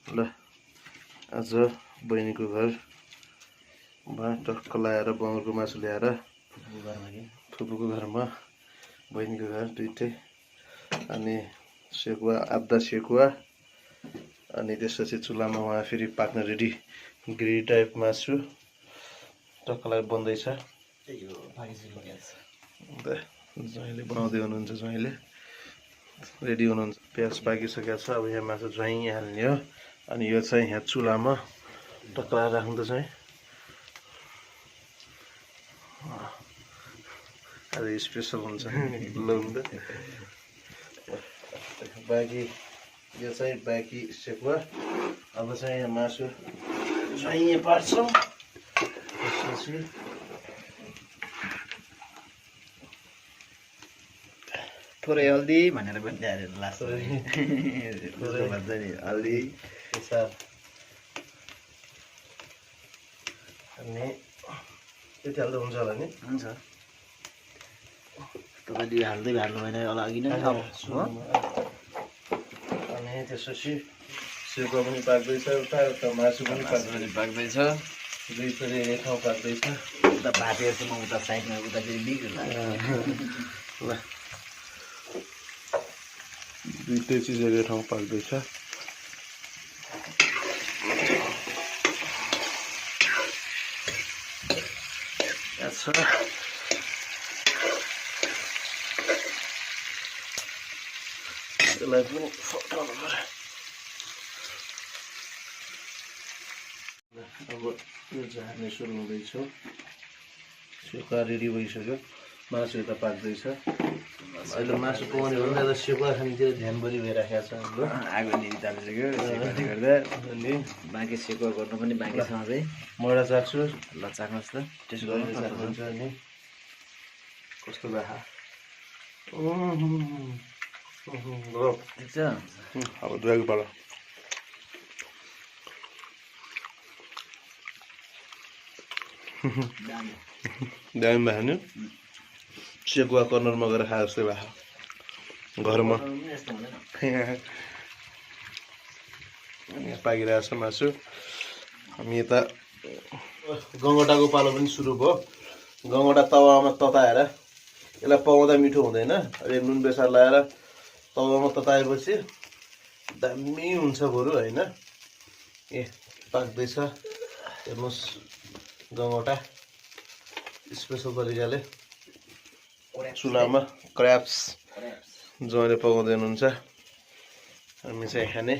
ल आज बहिनीको घर टक्क लाएर बङ्गुरको मासु ल्याएर फुपूको घरमा बहिनीको घर दुइटै अनि सेकुवा आधा सेकुवा अनि त्यसपछि चुल्हामा उहाँ फेरि पाक्न रेडी ग्रेभी टाइप मासु टक्क लाएर बन्दैछ। ज्वाइँले बनाउँदै हुनुहुन्छ, ज्वाइँले रेडी हुनुहुन्छ। प्याज पाकिसकेको छ, अब यहाँ मासु ज्वाइँ हाल्ने हो। अनि यो चाहिँ यहाँ चुल्हामा टक्क लाएर राख्दैछ है। आज स्पेसल हुन्छ बाँकी यो चाहिँ बाँकी सेकुवा। अब चाहिँ यहाँ मासु ज्वाइँ पार्छौँ। त्यसपछि थोरै हल्दी भनेर पनि ल्याएर लाग्छ हल्दी साथ अनि त्यति हाल्दा हुन्छ होला नि? हुन्छ। तपाईँले हाल्दै हाल्नु भएन अघि नै अनि त्यसपछि सेकुवा पनि पाक्दैछ, उता मासु पनि पाक्दैछ। दुईचोटि एक ठाउँ पाक्दैछ। उता भातेको म उता साइडमा उता फेरि बिग्रिला। ल दुईटै चिजहरू एक ठाउँ पाक्दैछ। त्यसलाई पनि फटाउनु पर्यो। अब यो झार्ने सुरु हुँदैछ। सेकुवा रेडी भइसक्यो, मासु यता पाक्दैछ। अहिले मासु पकाउने भन्दा यता सेकुवा खानेतिर ध्यान बढी भइराखेको छ हाम्रो। आगो निरी चालिसक्यो सेकुवाले गर्दा। अनि बाँकी सेकुवा गर्नु पनि बाँकी छ अझै। मैडा चाख्छु, ल चाख्नुहोस् त, टेस्ट गर्नु चाख्नुहुन्छ अनि कस्तो बाखा ठिक छ। अब दुवाको पालो दामी भयो नि। सेकुवा कर्नरमा गएर खाए जस्तै भयो घरमा। यहाँ पाकिरहेको छ मासु। हामी यता गङ्गटाको पालो पनि सुरु भयो। गङ्गटा तवामा तताएर यसलाई पकाउँदा मिठो हुँदैन। अहिले नुन बेसार लगाएर तवामा तताएपछि दामी हुन्छ बरु होइन। ए पाक्दैछ, हेर्नुहोस् गङ्गटा स्पेसल तरिकाले चुल्हामा क्र्याप्स ज्वाइँले पकाउँदै हुनुहुन्छ। हामी चाहिँ खाने